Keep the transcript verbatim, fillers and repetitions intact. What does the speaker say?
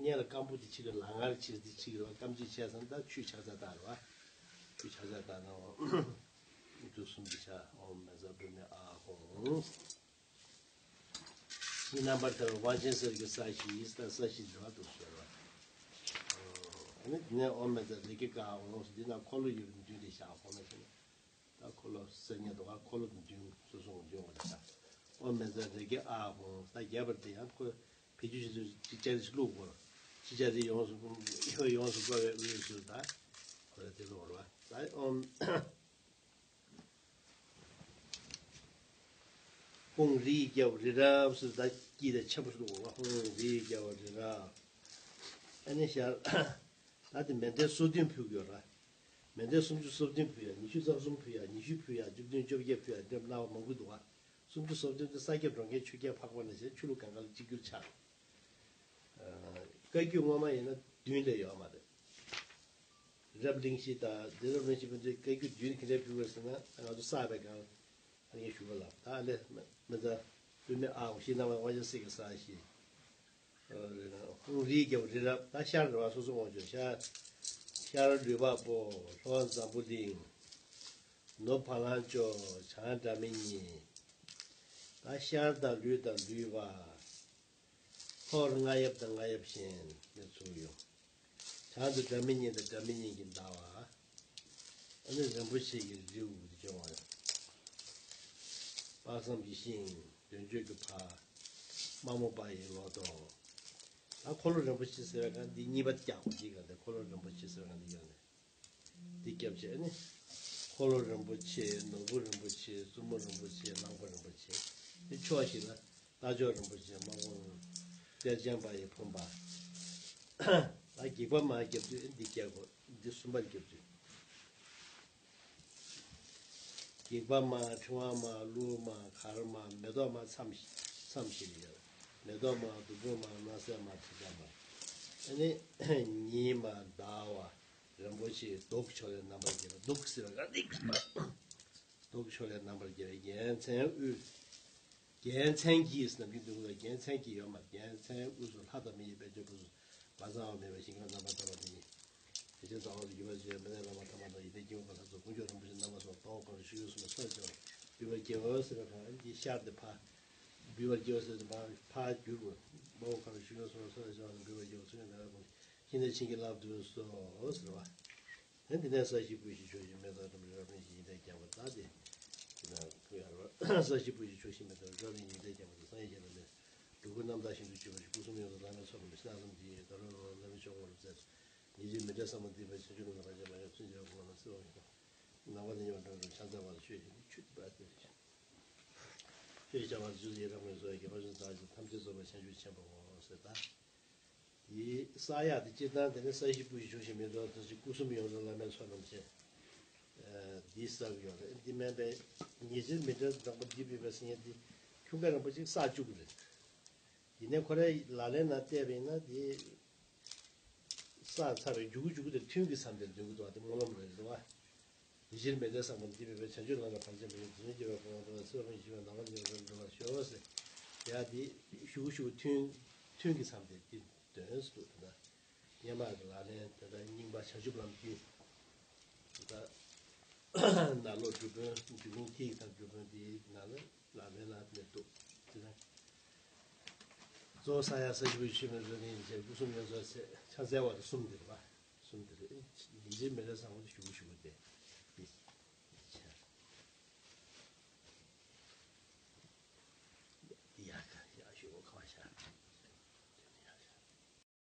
སྔོན་ལ་སྐམ་པོ་དེ་གཅིག་རེད། ལག་ངར་བྱེད་དེ་གཅིག་རེད་བ། སྐམ་གཅིག་བྱས་ཙང་ད་ཆུ་ཆག་ཆག་བཏང་རེད་བ། ཆུ་ཆག་ཆག་བཏང་ན་འོ། དུས་གསུམ་གྱི་ཆ་ཨོཾ་མེ་ཛ་བྷྲཱུ་མེ་ཨཱཿ་ཧཱུྃ། ཕྱི་རྣམ་པར་ཐར་པ་དབང་ཆེན་གསེར་གྱི་ས་གཞི་ཡིས། ད་ས་གཞི་འདྲ་བ་འདུག་ཟེར་བ། ཨ་ནི་དེ་ནས་ཨོཾ་མེ་ཙ་རི་ཀི་ཀ་ཧཱུྃ། འདི་ན་འཁོར་ལོ་ཡོད་པའི་མདུན་དེ་བཞག་ཁོ་ན་ཟེར་ན། ད་འཁོར་ལོ་གསེར་ཉ་འདུག་ག་འཁོར་ལོ་མདུན་སོ་སོ་མདུན་འོ་ད། ཨོཾ་མེ་ཙ་རི་ཀི་ཨཱཿཧཱུྃ། ད་རྒྱས་པར་དེ་ཡང་ཁོ་བེད་སྤྱོད་བྱེད་ཚུལ་ཅིག་ཅར་ཞིག་བླུགས་དགོས། ཅིག་ཅར་དེ་ཡོངས་སུ་ཡོངས་སུ་བསྐོར་བའི་དབུས་སུ་ད་ཁོ་ར་དེ་ལོག་ར། ད་ཨོཾ། ཧཱུྃ་རིའི་རྒྱལ་པོ་རི་རབ་ཟེར་ད་སྐྱིད་དང་ཆེན་པོ་ཞིག་འདུག་ག་ཧཱུྃ་རིའི་རྒྱལ་པོ་རི་རབ། ཨ་ནི་ཤར། ད་དེ་མཎྜལ་སོ་བདུན་ཕུལ་དགོས་ར། མཎྜལ་སུམ་ཅུ་སོ་བདུན་ཕུལ་ཡ། ཉི་ཤུ་རྩ་གསུམ་ཕུལ་ཡ། ཉི་ཤུ་ཕུལ་ཡ། བཅུ་བདུན་བཅོ་བརྒྱད་ཕུལ་ཡ། འདྲེ་སྣ་བ་མང་པོ་འདུག་ག་སུམ་ཅུ་སོ་བདུན་དེ་ས་སྐྱ་འགྲོ་མཁན་ཆོས་རྒྱལ་འཕགས་པ་ན་ཞེས་ཆོས་ལུགས་གང་ག་ལ་གཅིག་གྱུར་ཆགས། བཀའ་བརྒྱུད་སྔོན་མ་ཡིན་ན་བདུན་ལས་ཡོད་མ་རེད། རབ་གླེང་གཞི་དང་དེ་རབ་གླེང་གཞི་པོ་འདི་བཀའ་བརྒྱུད་བདུན་ག་འདྲ་ཕུལ་བ་ཟེར་ན་ང་ཚོ་བསགས་པའི་སྒང་ཨ་ནི་ཞུ་བ་ལ་ད་ལས་མི་ཚ་བུད་མེད་ཨ་ཞེས་གནང་བ་དབང་ཆེན་གསེར་གྱི་ས་གཞི། ཧཱུྃ་རིའི་རྒྱལ་པོ་རི་རབ། ད་ཤར་རེད་བ། སོ་སོ་དབང་ཆེན་ཤར། ཤར་ལུས་འཕགས་པོ། ལྷོ་འཛམ་བུ་གླིང་། ནུབ་བ་ལང་སྤྱོད། བྱང་སྒྲ་མི་སྙན། ད་ཤར་དང་ལུས་དང་ལུས་འཕགས། ལྷོར་རྔ་ཡབ་དང་རྔ་ཡབ་གཞན་ནས་ཚུར་ཡོང་། བྱང་དུ་སྒྲ་མི་སྙན་དང་སྒྲ་མི་སྙན་གྱི་ཟླ་བ། ཨ་ནི་རིན་པོ་ཆེ་གི་རིའུ་འདི་སྦྱོང་བ། དཔག་བསམ་གྱི་ཤིང་། འདོད་འཇོ་གི་བ། དམར་མོ་པ་ཡི་ལོ་ཏོག་ད་འཁོར་ལོ་རིན་པོ་ཆེ་ཟེར་བ་གང་འདི་གཉིས་པ་རྒྱག་པ་འདི་གང་འདི་འཁོར་ལོ་རིན་པོ་ཆེ་ཟེར་བ་གང་འདི་གང་འདི། འདི་སྐྱབས་རྗེ་ནི། འཁོར་ལོ་རིན་པོ་ཆེ། ནོར་བུ་རིན་པོ་ཆེ། བཙུན་མོ་རིན་པོ་ཆེ། གླང་པོ་རིན་པོ་ཆེ། འདི་ཕྱོགས་བཞི་ལ་རྟ་མཆོག་རིན་པོ་ཆེ། དམག་དཔུང་གཏེར་ཆེན་པ་ཡི་ཕུང་པོ། ད་སྒེག་པ་མ་རྒྱབ་དུས་འདི་རྒྱག་གོ་འདི་གསུམ་པ་རྒྱབ་དུས། སྒེག་པ་མ། ཕྲེང་བ་མ། གླུ་མ། གར་མ། མེ་ཏོག་མ། མཚམས་མཚམས་བཞི་ལ་ཡོད། མེ་ཏོག་མ། བདུག་སྤོས་མ། སྣང་གསལ་མ། ཁྲི་ཕྲག་མ། ཨ་ནི་ཉི་མ་ཟླ་བ། རིན་པོ་ཆེ་གདུགས་ཕྱོགས་ལས་རྣམ་པར་རྒྱལ་བ། གདུགས་ཟེར་བ་ག་ནི་གདུགས་ཕྱོགས་ལས་རྣམ་པར་རྒྱལ་བའི་རྒྱལ་མཚན་དབུས། རྒྱལ་མཚན་གྱིས་ནམ་རྒྱུན་འདུག་ལ་རྒྱལ་མཚན་གྱིས་ཡོད་མ་རྒྱལ་མཚན་དབུས་སུ་ལྷ་དང་མི་ཡི་དཔལ་འབྱོར་ཕུན་སུམ་མ་ཚང་བ་མེད་པའི་ཞིང་ཁམས་རྣམ་པར་དག་པ་མི་ཡི། དེ་ཕྱིར་ཟླ་བ་དུ་བརྒྱུད་པར་བྱེད་མི་ལས་བླ་མ་ཐ་མ་དང་ཡི་དམ་སྐྱེ་བོ་གང་ལ་སོགས་དཀོན་མཆོག་རིན་པོ་ཆེ་རྣམ་པ་སོགས་དཔའ་བོ་གང་རུང་ཞིག་གསུམ་ལ་སོགས་བྱ་བ་འབུལ་བར་བགྱིའོ་ཟེར་བ་གང་འདི་ཤར་དེ་ཕ། འབུལ་བར་བགྱིའོ་ཟེར་དེ་ཕ་ཕ་བསྒྱུར་དགོས། དཔའ་བོ་གང་རུང་ཞིག་གསུམ་ལ་སོགས་བྱ་བ་འབུལ་བར་བགྱིའོ་ཚུལ་ཁྲིམས་ལ་དགོངས་ཤིང་ནས་བྱིན་གྱིས་བརླབ་ཏུ་གསོལ་ཟེར་བ། དེ་འདི་ནས་ས་གཞི་སྤོས་ཤིང་ཆུ་ཤིང་མེ་ཏོག་འགྲམ་རི་རབ་གླིང་ཞིང་ཡིན་ཏེ་རྒྱལ་པོ་ད་དེ། དེ་ན་ཁུ་ཡར་བ་ས་གཞི་སྤོས་ཤིང་ཆུ་ཤིང་མེ་ཏོག་རི་རབ་གླིང་ཡིན་ཏེ་རྒྱལ་པོ་དང་སངས་རྒྱས་ཞལ་ལ་ལས། འགྲོ་ཀུན་རྣམ་དག་ཞིང་དུ་གྱུར་པ་ཞིག་སྐུ་གསུམ་ཡོངས་སུ་བླ་མེད་ཚོགས་རྣམས་ཀྱི་ཕྱི་ནང་གསུམ་གྱི་ཡེ་ད་རུང་རང་བླ་མེད་མཆོག་དབང་ལ་སྩལ། ཉིན་རེའི་མི་འབྲལ་ས་མ་འདི་པའི་བྱང་ཆུབ་ལམ་ལ་ཕར་ཕྱིན་མ་ཡོང་ཚུན་ཆད་ཀུན་ལ་སེལ་བ་ཡིན་ནོ། ནམ་མཁའ་ལ་ཉེ་བར་འགྲོ་རུང་ཕྱག་འཚལ་བར་ཤོག་ཅིག་ཆུ་དེ་པ་སྟེ། ཆོས་བྱ་བ་ཇི་སྲིད་ཡི་རང་མོས་སོ་ཡི་དགེ་བ་ཅུང་ཟད་ཐམས་ཅད་རྫོགས་པའི་བྱང་ཆུབ་ཆེན་པོའོ་ཟེར་ད། དེའི་ས་ཡ་དེ་སྤྱིར་བཏང་དེ་ནི་ས་གཞི་སྤོས་ཤིང་ཆུ་ཤིང་མེ་ཏོག་ཚོ་ཞིག་སྐུ་གསུམ་ཡོངས་སུ་བླ་མེད་ཚོགས་རྣམས་ཆེ། འདི་ས་གི་ཡོད་རེད་འདི་མེད་པའི་ཉེ་ཆར་མི་འདྲ་དང་པོ་འདི་བི་བ་སི་ཉེ་འདི་ཁྱུང་ཁ་རིན་པོ་ཆེ་ས་བཅུག་གི་རེད། ཡིན་ནའི་ཁོ་རའི་ལག་ལེན་ནང་བལྟས་པ་ཡིན་ན་དེ་ས་ཚར་བའི་མཇུག་མཇུག་དེར་ཐུན་གྱི་མཚམས་དེར་འདོན་གྱི་འདུག་བ་དེ་སྨོན་ལམ་རེད་འདུག་བ། དེ་ཕྱིར་མི་འབྲལ་ས་མ་འདི་མེད་པའི་བྱང་ཆུབ་ལམ་ལ་ཕར་ཕྱིན་པ་ཡིན་དུ་ནི་སྐྱེ་བའི་ཕུང་པོ་དང་སྲིད་པ་མི་ཤིགས་པའི་ནམ་མཁའ་ལ་ཉེ་བར་འགྲོ་བར་ཤོག་ཟེར། ཡ་དེ་ཞུ་ཞུ་ཐུན་ཐུན་གྱི་མཚམས་དེར་དེ་འདོན་སུ་འདུག་ད། སྔོན་མ་གི་ལག་ལེན་དེ་ལྟར་རྙིང་པ་བྱང་ཆུབ་ལམ་རྒྱུད། ད་ནང་ལོགས་སྒྲུབ་དཔོན་འཇུག་ལུང་ཐིག་དང་སྒྲུབ་དཔོན་དེའི་ནང་ལ་ལག་ལེན་ལ་མེད་འདུག་དེ་ལ་གཙོ་བོ་ས་ཡ་ས་གཞི་སྤོས་ཤིང་ཆུ་ཤིང་མེ་ཏོག་རི་རབ་གླིང་ཞེས་སྐུ་གསུམ་ཡོངས་སུ་ཕྱག་འཚལ་བ་དེ་གསུམ་དེ་རེད་པ། གསུམ་དེ་རེད། ཉིན་རེའི་མི་འབྲལ་ས་མ་དེ་ཞུ་ཞུ་དེ། ཡ་ཡ་ཞུ་ག་བ་ཤ།